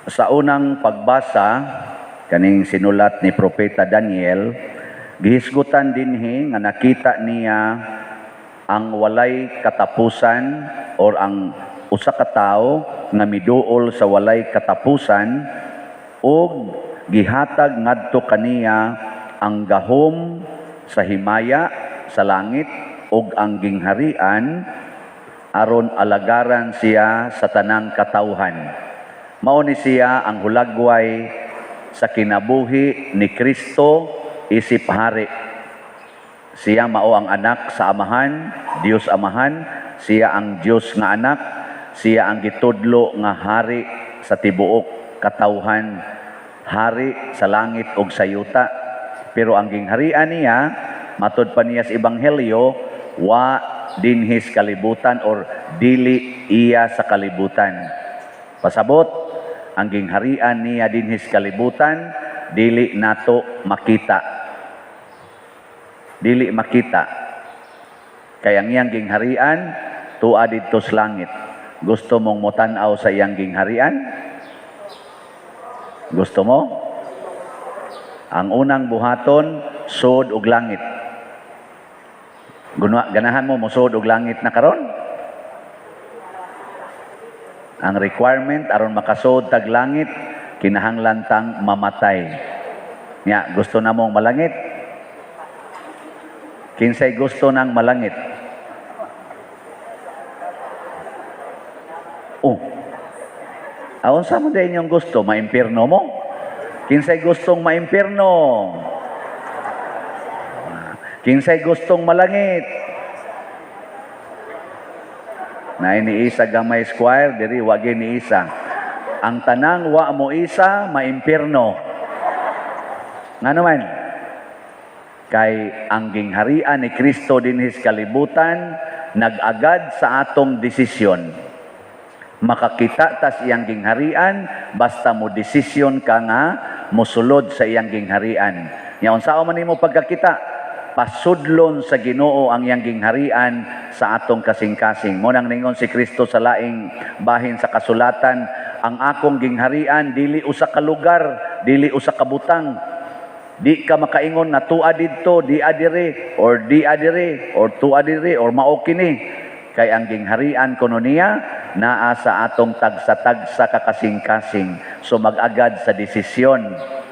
Sa unang pagbasa, kaning sinulat ni Propeta Daniel, gihisgutan dinhi nga nakita niya ang walay katapusan or ang usa ka tawo nga miduol sa walay katapusan ug gihatag ngadto kaniya ang gahom sa himaya sa langit ug ang gingharian aron alagaran siya sa tanang katawhan. Mao ni siya ang hulagway sa kinabuhi ni Kristo isip hari. Siya mao ang anak sa Amahan, Dios Amahan, siya ang Dios nga anak, siya ang gitudlo nga hari sa tibuok katawhan, hari sa langit ug sa yuta. Pero ang gingharian niya, matod pa niya sa Ebanghelyo, wa dinhi sa kalibutan or dili iya sa kalibutan. Pasabot, ang gingharian niya dinhi sa kalibutan, dili nato makita. Dili makita. Kay ang iyang gingharian, tua didto sa langit. Gusto mong motan-aw sa iyang gingharian? Gusto mo? Ang unang buhaton, sud og langit. Ganahan mo mosud og langit na karon? Ang requirement aron makasud tag langit, kinahanglan tang mamatay. Nya, gusto na mong malangit? Kinsay gusto ng malangit? Oh. Aon sa mo inyong gusto, maimpirno mo? Kinsay gustong maimpirno? Kinsay gustong malangit? Na ni isa gamay square diri wa ni isa. Ang tanang wa mo isa maimpirno. Ngano man? Kay ang gingharian ni Kristo dinhi sa kalibutan nag-agad sa atong desisyon. Makakita tas iyang gingharian basta mo desisyon ka nga mosulod sa iyang gingharian. Nya unsaon man nimo pagkakita? Pasudlon sa Ginoo ang iyang gingharian sa atong kasing-kasing. Mo nang ningon si Kristo sa laing bahin sa kasulatan, ang akong gingharian dili usa ka lugar, dili usa ka butang. Di ka makaingon nga tua didto, di adire, or di adire, or tua dire, or mao kini. Kay ang gingharian kuno niya naa sa atong tagsa-tagsa kakasing-kasing. So mag-agad sa desisyon.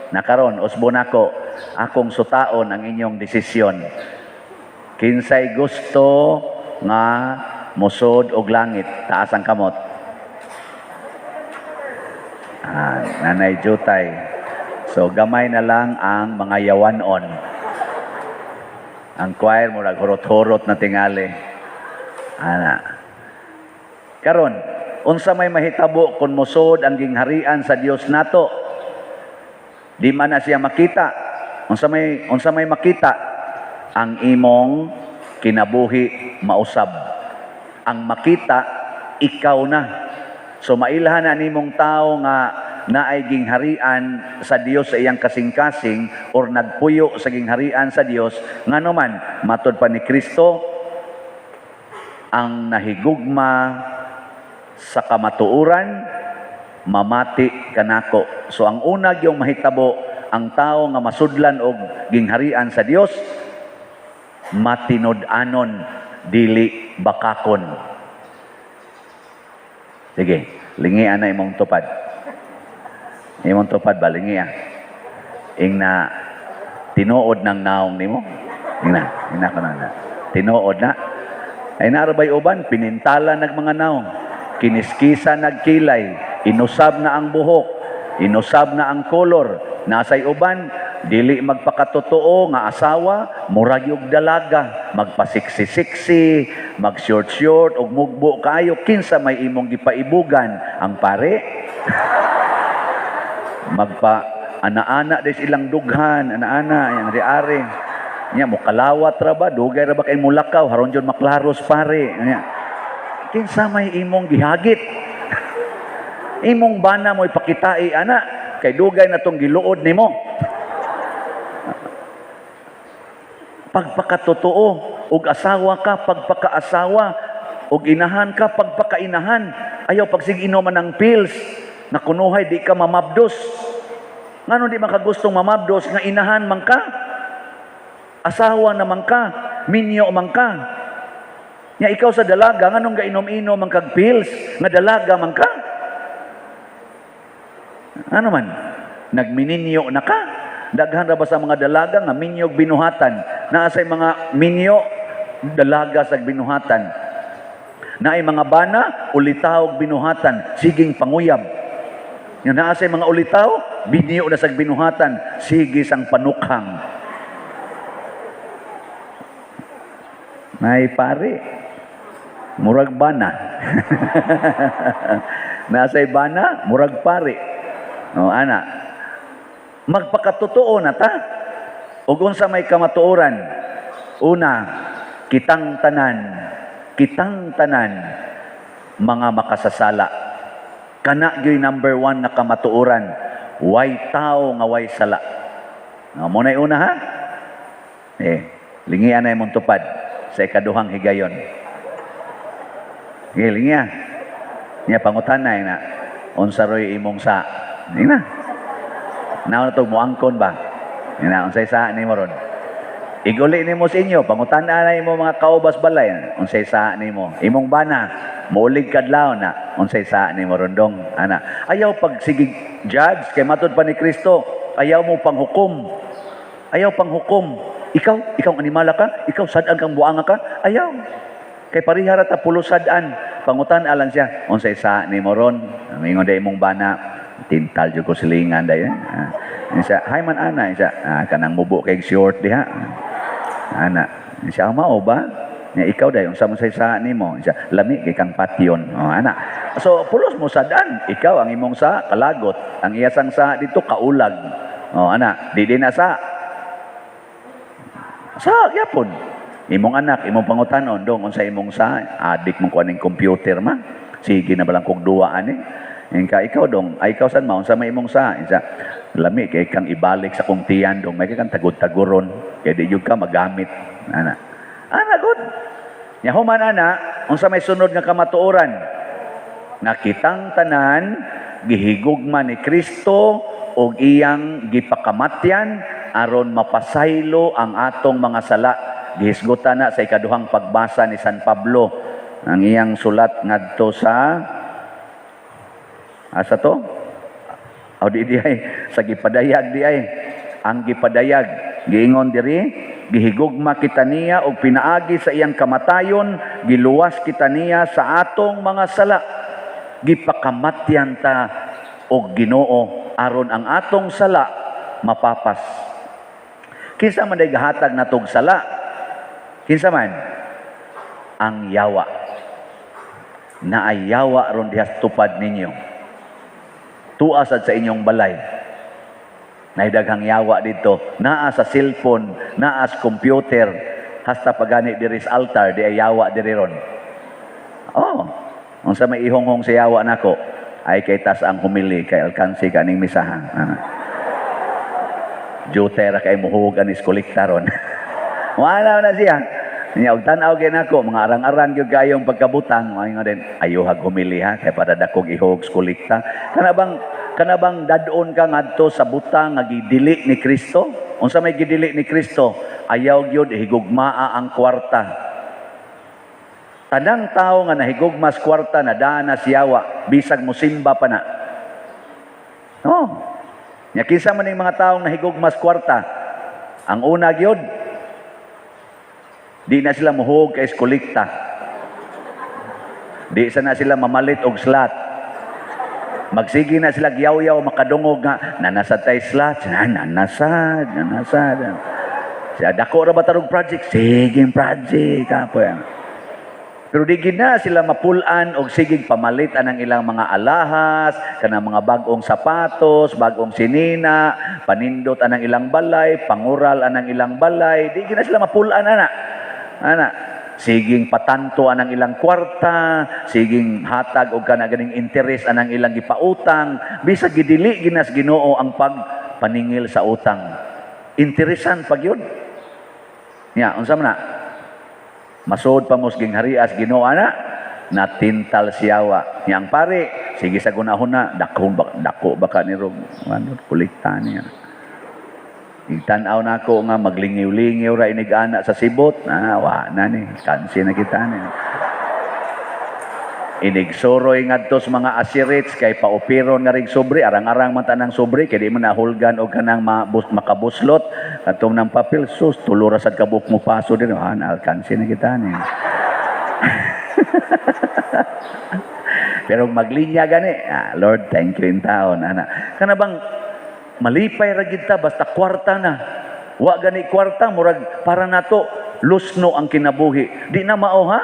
Na karon usbo nako akong sutaon ang inyong desisyon. Kinsay gusto nga musod og langit, taas ang kamot. Ah, Nanay Jutay. So gamay na lang ang mga yawanon. Ang choir mo hurot-hurot na tingali. Ana. Karon, unsa may mahitabo kung mosod ang gingharian sa Dios nato? Di man na siya makita. Unsa may makita? Ang imong kinabuhi mausab. Ang makita, ikaw na. So mailhan na nimong tao nga naay gingharian sa Dios sa iyang kasing-kasing or nagpuyo sa gingharian sa Dios, ngano man matod pa ni Kristo, ang nahigugma sa kamatuoran mamati kanako. So ang una gyung mahitabo, ang tao nga masudlan og gingharian sa Dios, matinud-anon, dili bakakon. Sige, lingian na imong tupad. Imong tupad ba, lingia? Ing na tinuod ng naong nimo? Ingna, ingna ko na na. Tinuod na. Ay narabay uban, pinintala nag mga naong. Kiniskisa nagkilay, inusab na ang buhok, inusab na ang kolor. Nasay uban, dili magpakatotoo nga asawa, murag yung dalaga, magpasiksi-siksi, mag-short-short, ug mugbo kayo, kinsa may imong gipaibugan ang pare? Magpa ana-ana des ilang dughan, ana-ana, yang ari-ari. Nya mo kalawat ra ba, dugay ra ba kay mulakaw, haron jud maklaros pare. Nya. Kinsa may imong gihagit? Imong bana mo ipakitai ana kay dugay na tong giluod nimo. Pagpakatotoo og asawa ka, pagpakaasawa, og inahan ka, pagpakainahan. Ayaw pagsig inom ng pills. Nga kunuhay di ka mamabdos. Ngano di man ka gustong mamabdos nga inahan man ka? Asawa na man ka, minyo man ka. Nya ikaw sa dalaga, nganong gainom-inom man kag pills nga dalaga man ka? Ano man? Nagmininyo na ka? Daghan ra ba sa mga dalaga nga minyog binuhatan? Naa say mga minyo, dalaga sa binuhatan. Naay mga bana, ulitaw binuhatan, siging panguyab. Nga naa say mga ulitaw, binyo na sa binuhatan, sige sang panukhang. Nay pare, murag bana. Nasay bana, murag pare. O ana, magpakatotoo na ta. Ug unsa may kamatuoran? Una, kitang tanan mga makasasala. Kana gyud number one na kamatuoran. Way tao nga way sala. No, mo na'y una, ha? Eh, lingian na imong tupad sa ikaduhang higayon. Sige, lingia. Niya pangutan na na. Unsa roy imong sa? Ina. Naon na to muangkon ba? Ina, unsay sa nimo ron? Iguli nimo sa inyo, pangutan na imo mga kaubas balay, unsay sa nimo? Imong bana, muulig kadlaw na, unsay sa nimo rondong? Ana. Ayaw pag sige judge kay matud pa ni Kristo, ayaw mo panghukom. Ayaw panghukom. Ikaw, ikaw ang animala ka, ikaw sad-an kang buanga ka, ayaw. Kay pareha ra ta pulos sad-an. Pangutan alang siya, unsay sa nimo ron? Ang ingon day imong bana, tintal jud ko silingan day. Ah. Siya, hi man ana, siya, ah, kanang mubo kay short diha. Ana, siya mao ba? Nya ikaw day, unsa mo sa nimo? Siya, lami kay kang patyon. Oh, ana. So pulos mo sad-an, ikaw ang imong sa kalagot, ang iyasang sa dito kaulag. Oh, ana, di din na sa sa gyapon. Imong anak, imong pangutanon, dong unsa imong sa adik mong kuan ning computer ma. Sige na balang kog duwa ani. Ingka ikaw dong, ay ikaw san ma unsa may imong sa? Isa lami kay kang ibalik sa kong tiyan dong, may kang tagod-taguron kay di jud ka magamit ana. Ana good. Nya human ana, unsa may sunod nga kamatuoran? Nga kitang tanan gihigugma ni Kristo og iyang gipakamatyan aron mapasaylo ang atong mga sala. Gihisgutan na sa ikaduhang pagbasa ni San Pablo ang iyang sulat ngadto sa asa to? O di di ay sa gipadayag di ay ang gipadayag giingon diri, gihigugma kita niya og pinaagi sa iyang kamatayon giluwas kita niya sa atong mga sala. Gipakamatyan ta og Ginoo aron ang atong sala mapapas. Kinsa man day gahatag natog sala? Kinsa man? Ang yawa. Naay yawa ron diha sa tupad ninyo. Tua sad sa inyong balay. Naay daghang yawa dito. Naa sa cellphone, naa sa computer, hasta pagani diri sa altar, di ay yawa diri ron. Oh, unsa may ihonghong sa yawa nako? Ay kay tas ang humili kay alkansi kaning misaha. Ah. Jute ra kay muhug anis kolekta ron. Wala na siya. Nya og tan-aw gyud nako mga arang-arang gyud kayong pagkabutang, mga din ayuhag humili ha kay para dakog ihog sa kolekta. Kana bang dad-on ka ngadto sa butang nga gidili ni Kristo? Unsa may gidili ni Kristo? Ayaw gyud higugmaa ang kwarta. Tanang tao nga nahigugma sa kwarta na daan na siyawa, bisag musimba pa na. No. Nya kinsa man ning mga taong nahigugma sa kwarta? Ang una gyud, di na sila muhug kay kolekta. Di sa na sila mamalit og slot. Magsige na sila gyaw-yaw makadungog nga nanasad tay slot, nanasad, nanasad. Siya dako ra ba tarog project? Sige project kapoy. Pero di gid na sila mapulan og sigig pamalit anang ilang mga alahas, kanang mga bag-ong sapatos, bag-ong sinina, panindot anang ilang balay, pangural anang ilang balay, di gid na sila mapulan ana. Ana, siging patanto anang ilang kwarta, siging hatag og kana ganing interes anang ilang gipautang, bisag gidili ginas Ginoo ang pagpaningil sa utang. Interesan pag yun. Nya, unsa man na? Masod pa mos gingharias Ginoo ana. Natintal siyawa. Yang pare, sige sa gunahon na, dako ba ka ni Rog, ano, kulikta niya. Igtan-aw na ako nga maglingiw-lingiw ra inig ana sa sibot. Ah, wa na ni. Kansi na kita ni. Inig suroy ngadto sa mga asirits kay paupiron nga rig sobre, arang-arang man tanang sobre kay di man nahulgan og kanang makabuslot katong ng papel, sus, tulo ra sad kabuk mo paso din, ah, alkansi na kita ni. Pero maglinya gani, ah, "Lord, thank you in taon," ana. Kana bang malipay ra gid ta basta kwarta na. Wa gani kwarta, murag para nato lusno ang kinabuhi. Di na mao, ha?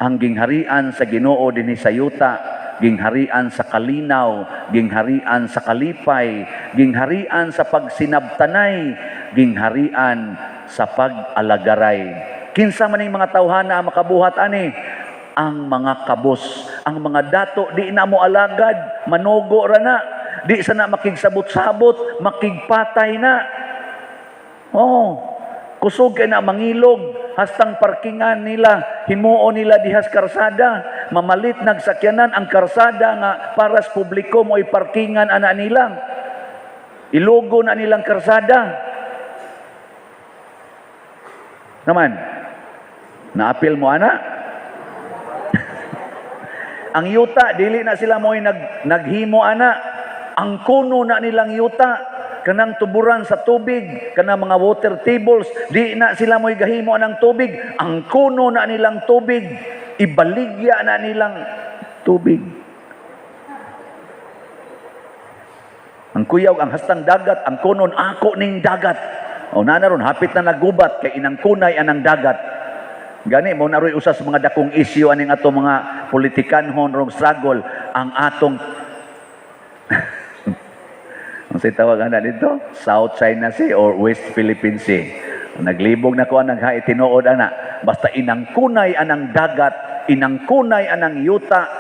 Ang gingharian sa Ginoo dinhi sa yuta, gingharian sa kalinaw, gingharian sa kalipay, gingharian sa pagsinabtanay, gingharian sa pag-alagaray. Kinsa man ning mga tawhana ang makabuhat ani? Ang mga kabos, ang mga dato di na mo alagad, manugo ra na, di sa na makigsabot-sabot, makigpatay na. Oh, kusog kay na mangilog, hastang parkingan nila, himuon nila dihas karsada, mamalit nagsakyanan ang karsada nga para sa publiko mo'y parkingan ana nilang. Ilugo na nilang karsada. Naman, naapil mo ana? Ang yuta, dili na sila mo'y naghimo ana. Ang kuno na nilang yuta, kanang tuburan sa tubig, kanang mga water tables, di na sila mo'y gahimo anang tubig. Ang kuno na nilang tubig, ibaligya na nilang tubig. Ang kuyaw, ang hastang dagat, ang kunon, ako ning dagat. O na ron, hapit na nagubat, kay inang kunay anang dagat. Gani mo naroy usas mga dakong isyu aning ato mga politikanhon rong struggle ang atong ang say tawag ana dito, South China Sea or West Philippine Sea. Naglibog na ko ang naghae tinuod ana. Basta inang kunay anang dagat, inang kunay anang yuta.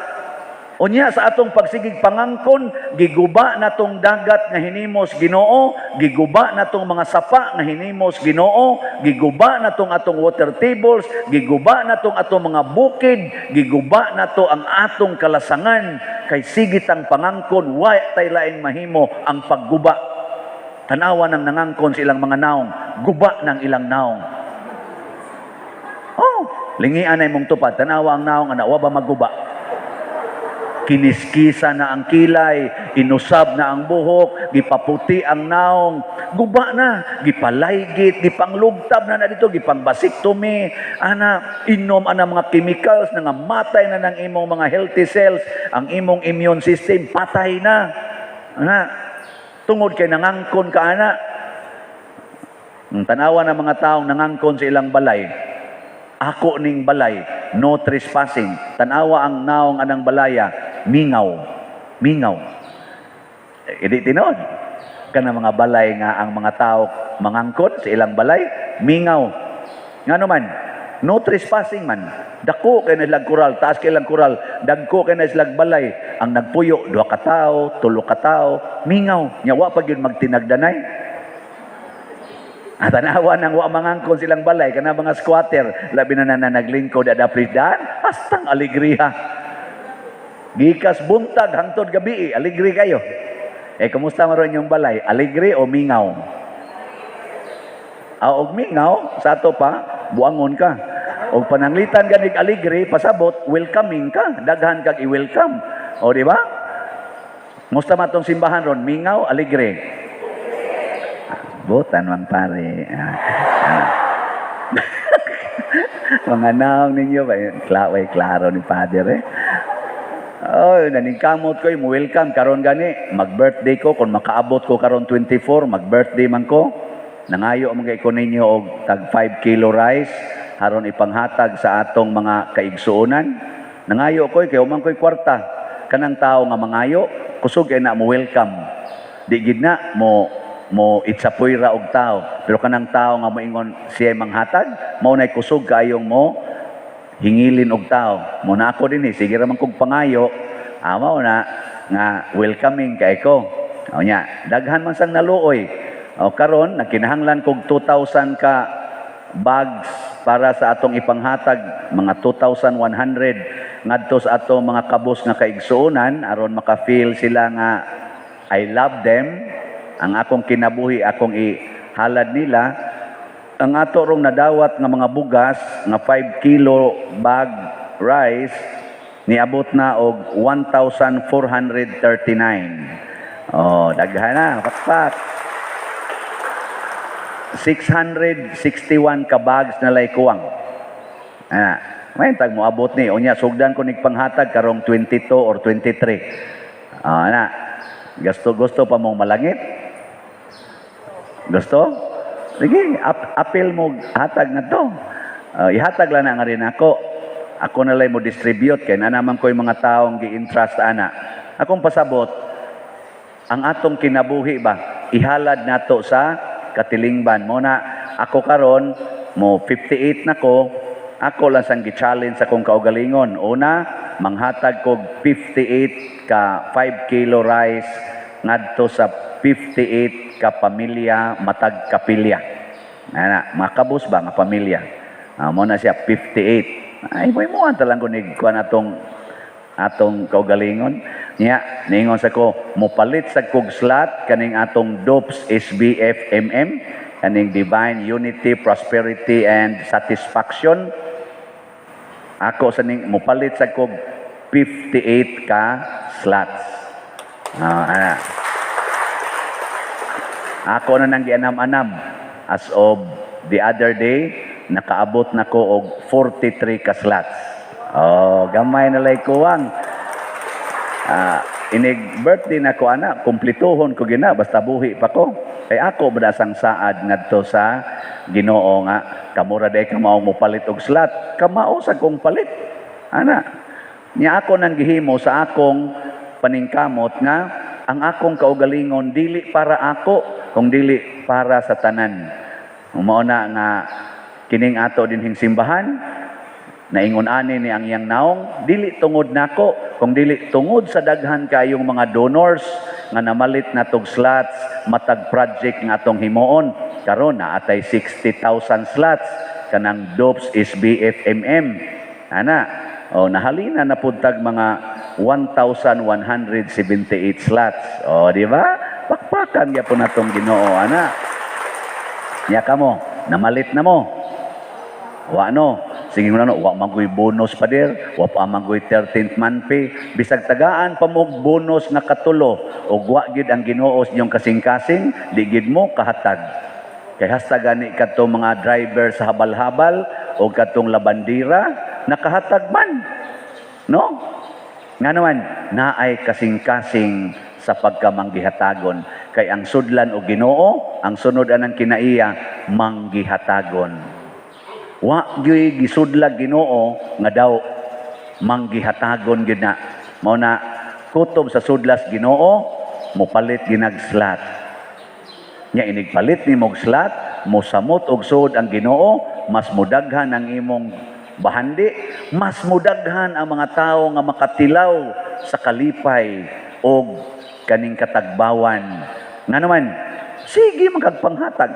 Unya sa atong pagsigig pangangkon, giguba natong dagat nga hinimos Ginoo, giguba natong mga sapa nga hinimos Ginoo, giguba natong atong water tables, giguba natong atong mga bukid, giguba nato ang atong kalasangan kay sigitang pangangkon, wa tay laing mahimo ang pagguba. Tanawa ng nangangkon sa ilang mga naong, guba ng ilang naong. Oh, lingian na imong tupad, tanawa ang naong ana, wa ba maguba? Kiniskisa na ang kilay, inusab na ang buhok, gipaputi ang naong, guba na, gipalaygit, gipanglugtab na na dito, gipangbasiktomy, ana, inom ana mga chemicals na nga matay na ng imong mga healthy cells, ang imong immune system, patay na. Ana, tungod kay nangangkon ka ana. Ang tanawa ng mga taong nangangkon sa ilang balay, ako ning balay, no trespassing. Tanawa ang naong anang balaya, mingaw, mingaw. Eh, di tinuod. Kana mga balay nga ang mga tao mangangkon sa ilang balay, mingaw. Ngano man, no trespassing man. Dako kay na silang kural, taas kay ilang kural, dagko kay na silang balay. Ang nagpuyo, duha ka tawo, tulo ka tawo, mingaw. Nya wa pa gyud magtinagdanay. At tanawa nang wa mangangkon silang balay, kana mga squatter, labi na na naglingkod ada dan, hastang alegriya. Gikas buntag hangtod gabi, alegre kayo. Eh, kumusta man ron yung balay? Alegre o mingaw? Ah, og mingaw, sa ato pa, buangon ka. Og pananglitan ganig alegre, pasabot, welcoming ka. Daghan kag i-welcome. O, di ba? Musta man tong simbahan ron? Mingaw, alegre? Butan man pare. Ah, ah. Mga naong ninyo, ba, way klaro ni Father eh. Oh, naningkamot ko, mo welcome karon gani. Mag-birthday ko kung makaabot ko karon 24, mag-birthday man ko. Nangayo man kay ko ninyo og tag 5 kilo rice haron ipanghatag sa atong mga kaigsuonan. Nangayo ko kay human ko'y kwarta. Kanang tao nga mangayo, kusog kay na mo welcome. Di gid na mo mo itsapoy ra og tao. Pero kanang tao nga moingon siya manghatag, mao nay kusog kayong mo hingilin og tao. Mo na ako din eh, sige ra man kog pangayo. Ah, mao na nga welcoming kay ko. O nya, daghan man sang naluoy. O karon nagkinahanglan kog 2,000 ka bags para sa atong ipanghatag, mga 2,100. ngadto sa ato mga kabus nga kaigsuonan aron maka-feel sila nga I love them. Ang akong kinabuhi akong ihalad nila. Ang ato rong nadawat nga mga bugas nga 5 kilo bag rice, niabot na og 1,439. Oh, daghan na, pakpak. 661 ka bags na lay kuwang. Ah, may tag mo abot ni. Unya sugdan ko nig panghatag karong 22 or 23. Ah, na. Gusto gusto pa mong malangit? Gusto? Sige, apil mo hatag na to. Ihatag lang na nga rin ako. Ako na lang mo distribute kay na naman ko yung mga taong gi-entrust ana. Akong pasabot, ang atong kinabuhi ba, ihalad nato sa katilingban mo na. Ako karon mo 58 na ko, ako lang sang gi-challenge sa akong kaugalingon. Una, manghatag kog 58 ka 5 kilo rice ngadto sa 58 ka pamilya matag kapilya. Ana, makabos ba nga pamilya? Ah, mo na siya 58. Ay, mo mo lang ko ni kuan atong atong kaugalingon. Niya, niingon sa ko, mopalit sa kog slot kaning atong DOPS SBF MM, kaning Divine Unity, Prosperity and Satisfaction. Ako sa ning mopalit sa kog 58 ka slots. Ah, ana. Ako na nang gianam-anam. As of the other day, nakaabot na ko og 43 ka slots. Oh, gamay na lay kuwang. Ah, inig birthday na ko ana, kumplituhon ko gina basta buhi pa ko. Kay ako ba sang saad ngadto sa Ginoo nga kamura day kamao mo palit og slot, kamao sa kong palit. Ana. Nya ako nang gihimo sa akong paningkamot nga ang akong kaugalingon dili para ako kung dili para sa tanan. Mao na nga kining ato dinhing simbahan, naingon ani ni ang iyang naong, dili tungod nako kung dili tungod sa daghan kayong mga donors nga namalit na tog slots matag project nga atong himuon. Karon na atay 60,000 slots kanang DOPS SBFMM ana. O, nahalina na pud tag mga 1,178 slots. O, di ba? Pakpakan gyapon natong Ginoo ana. Nya kamo, namalit na mo? Wa no. Sige mo na no, wa man ko'y bonus, pader, wa pa man ko'y 13th month pay. Bisag tagaan pa mo og bonus nga katulo, ug wa gid ang Ginoo sa inyong kasing-kasing, di gid mo kahatag. Kay hasta gani kadtong mga driver sa habal-habal o kadtong labandira, nakahatag man. No? Nga naman, naay kasing-kasing sa pagkamanggihatagon. Kay ang sudlan o Ginoo, ang sunod anang kinaiya, manggihatagon. Wa gyuy gisudlag Ginoo nga daw, manggihatagon gyud na. Mao na kutob sa sudlas Ginoo, mopalit ginag slot. Nya inig palit ni mog slot, mosamot og suod ang Ginoo, mas mudaghan ang imong bahandi, mas mudaghan ang mga tawo nga makatilaw sa kalipay og kaning katagbawan. Nga naman, sige magkagpanghatag.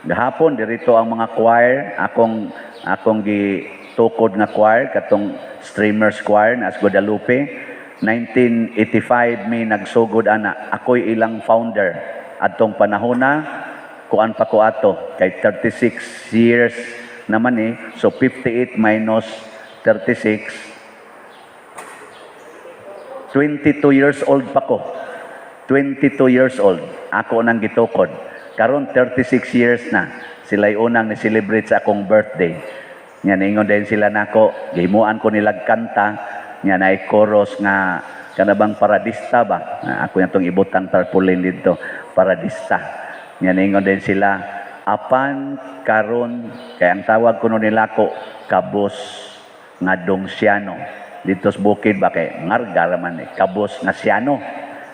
Gahapon dirito ang mga choir, akong akong gitukod nga choir katong Streamers Choir na Guadalupe. 1985 mi nagsugod ana. Ako'y ilang founder. Adtong panahona, kuan pa ko ato kay 36 years naman eh. So 58 minus 36, 22 years old pa ko. 22 years old. Ako nang gitukod. Karon 36 years na. Sila'y unang ni-celebrate sa akong birthday. Nya ningon din sila nako, gihimuan ko nilag kanta, nya naay chorus nga kanabang paradista ba? Ah, ako yung tong ibutang tarpaulin dito, paradista. Nya ningon din sila, apan karon kay ang tawag kuno nila ko kabos nga dongsiano. Dito sa bukid ba kay ngarga man eh, kabos nga siyano.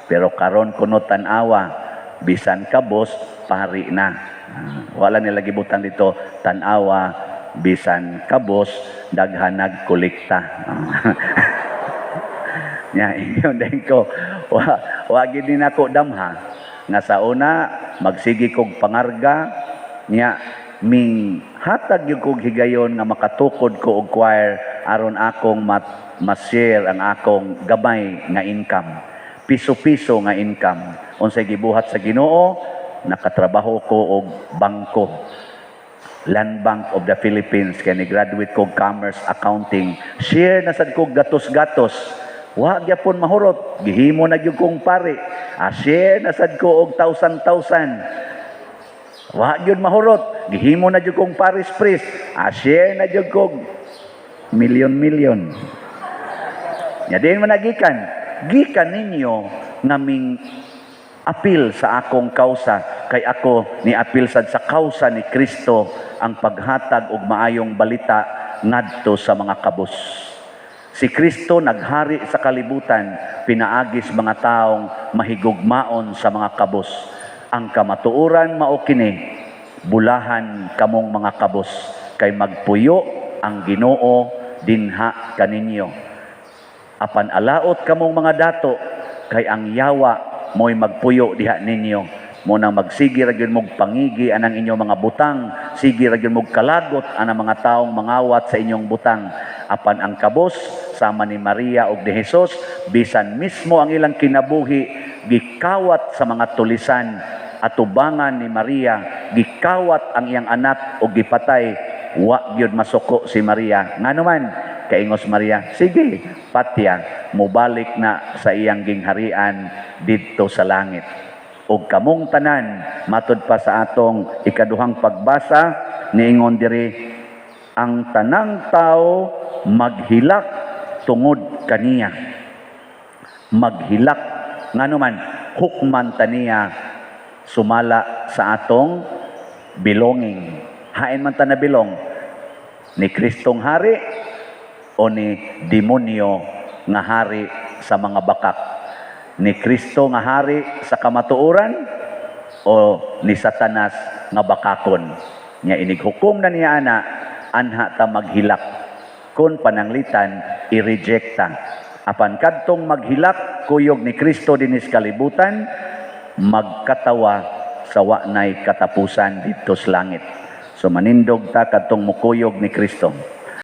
Pero karon kuno tan-awa, bisan kabos pari na. Ah, wala nila gibutang dito, tan-awa bisan kabos daghan nagkolekta. Nya ingon din ko, wa gid ni nako damha nga sa una magsige kog pangarga, nya ming hatag gyud kog higayon nga makatukod ko og choir. aron akong ma-share ang akong gamay nga income. Piso-piso nga income. Unsay gibuhat sa Ginoo, nakatrabaho ko og bangko. Land Bank of the Philippines, kay ni graduate ko commerce accounting. Share na sad ko gatos-gatos. Wa gyapon mahurot, gihimo na gyud kong pare. Ah, share na sad ko og thousand thousand. Wa gyud mahurot, gihimo na gyud kong parish priest. Ah, share na gyud kog milyon milyon. Nya diin man nagikan? Gikan ninyo nga ming apil sa akong kausa, kay ako ni apil sad sa kausa ni Kristo, ang paghatag og maayong balita ngadto sa mga kabus. Si Kristo naghari sa kalibutan pinaagis mga taong mahigugmaon sa mga kabus. Ang kamatuoran mao kini: bulahan kamong mga kabus kay magpuyo ang Ginoo dinha kaninyo. Apan alaot kamong mga dato kay ang yawa mo'y magpuyo diha ninyo. Mo nang magsige ra gyud mog pangigi anang inyong mga butang, sige ra gyud mog kalagot anang mga taong mangawat sa inyong butang. Apan ang kabos, sama ni Maria ug ni Jesus, bisan mismo ang ilang kinabuhi gikawat sa mga tulisan atubangan ni Maria, gikawat ang iyang anak ug gipatay, wa gyud masuko si Maria. Ngano man, kaingos Maria, "Sige, patya," mobalik na sa iyang gingharian didto sa langit. Ug kamong tanan, matud pa sa atong ikaduhang pagbasa, niingon diri, ang tanang tao maghilak tungod kaniya. Maghilak ngano man, hukman taniya sumala sa atong belonging. Hain man ta na belong, ni Kristong hari o ni demonyo nga hari sa mga bakak, ni Kristo nga hari sa kamatuoran o ni Satanas nga bakakon. Nya inig hukom na niya ana, anha ta maghilak. Kung pananglitan i-reject ta. Apan kadtong maghilak kuyog ni Kristo dinis kalibutan, magkatawa sa wa nay katapusan didto sa langit. So manindog ta kadtong mukuyog ni Kristo.